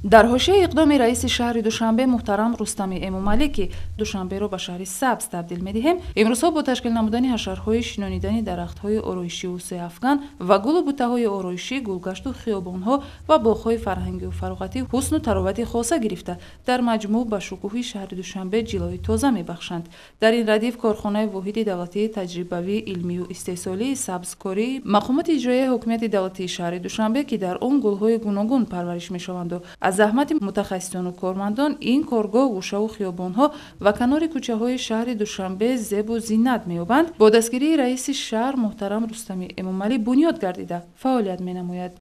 Дар ҳошияи иқдоми раиси шаҳри Душанбе муҳтарам Рустами Эмомалӣ, ки Душанберо ба шаҳри сабз табдил медиҳем, имрӯзҳо бо ташкил намудани ҳашарҳои шинонидани дарахтҳои ороишиву сеафган ва гулу бутаҳои ороишӣ, гулгашту хиёбонҳо ва боғҳои фарҳангию фароғатӣ ҳусну таровати хоса гирифта, дар маҷмӯъ ба шукӯҳи шаҳри Душанбе ҷилои тоза мебахшанд. Дар ин радиф корхонаи воҳиди давлатии таҷрибавӣ, илмию истеҳсолии сабзкории мақомоти иҷроияи ҳокимияти давлатии шаҳри Душанбе, ки дар он гулҳои гуногун парвариш мешаванду аз заҳмати мутахассисону кормандон ин коргоҳ гӯшаву хиёбонҳо ва канори кӯчаҳои шаҳри Душанбе зебу зинат меёбанд, бо дастгирии раиси шаҳр муҳтарам Рустами Эмомалӣ бунёд гардида фаъолият менамояд.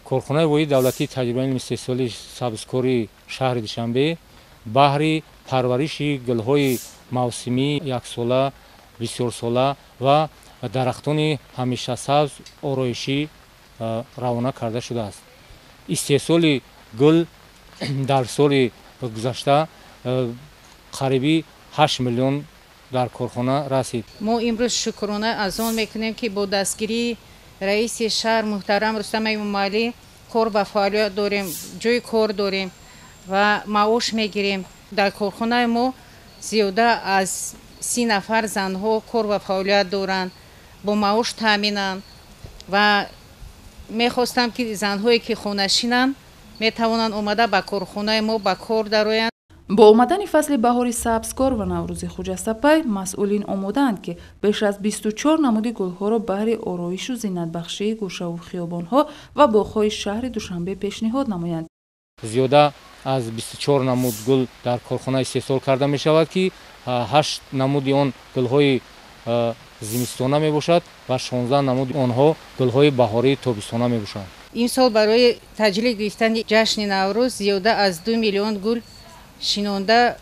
Корхонаи воҳиди давлатии таҷрибаи истеҳсолии сабзкории шаҳри Душанбе баҳри парвариши гулҳои мавсимӣ, яксола, бисёрсола ва дарахтони ҳамешасабз ороишӣ равона карда шудааст. Истеҳсоли гул дар соли гузашта қариби 8 миллион дар корхона расид. Мо имрӯз шукрона аз он мекунем, ки бо дастгирии раиси шаҳр муҳтарам Рустам Эмомалӣ кор ва фаъолият дорем, ҷои кор дорем ва маош мегирем. Дар корхонаи мо зиёда аз 30 нафар занҳо кор ва фаъолият доранд, бо маош таъминанд ва мехостам, ки занҳое ки хонашинанд, метавонанд омада ба корхонаи мо ба кор дароянд. Бо омадани фасли баҳори сабзкор ва Наврӯзи хуҷастапай масъулин омодаанд, ки беш аз 24 намуди гулҳоро баҳри ороишу зинатбахшии гӯшаву хиёбонҳо ва боғҳои шаҳри Душанбе пешниҳод намоянд. Зиёда аз 24 намуд гул дар корхона истеҳсол карда мешавад, ки 8 намуди он гулҳои зимистона мебошад ва 16 намуди онҳо гулҳои баҳории тобистона мебошанд. Имсол барои таҷлил гирифтани ҷашни Наврӯз зиёда аз 2 миллион гул шинонда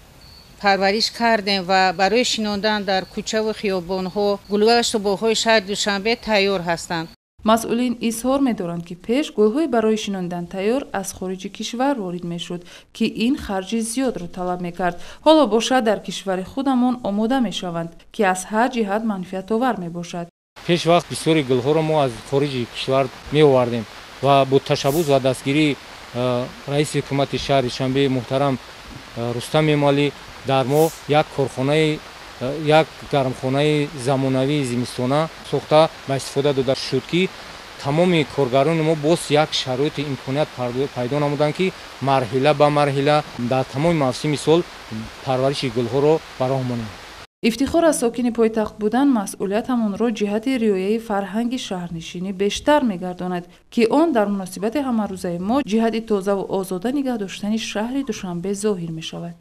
парвариш кардем ва барои шинондан дар кӯчаву хиёбонҳо, гулгашту боғҳои шаҳри Душанбе тайёр ҳастанд. Масъулин изҳор медоранд, ки пеш гулҳои барои шинондан тайёр аз хориҷи кишвар ворид мешуд, ки ин харҷи зиёдро талаб мекард. Ҳоло бошад, дар кишвари худамон омода мешаванд, ки аз ҳар ҷиҳат манфиатовар мебошад. Пеш вақт бисёри гулҳоро мо аз хориҷи кишвар меовардем ва бо ташаббус ва дастгирии раиси ҳукумати шаҳри Душанбе муҳтарам Рустам Эмомалӣ дар мо як корхонаи, як гармхонаи замонавии зимистона сохта ба истифода дода шуд, ки тамоми коргарони мо боз як шароити имконият пайдо намуданд, ки марҳила ба марҳила дар тамоми мавсими сол парвариши гулҳоро ба роҳ монем. Ифтихор аз сокини пойтахт будан масъулиятамонро ҷиҳати риояи фарҳанги шаҳрнишинӣ бештар мегардонад, ки он дар муносибати ҳамарӯзаи мо ҷиҳати тозаву озода нигаҳ доштани шаҳри Душанбе зоҳир мешавад.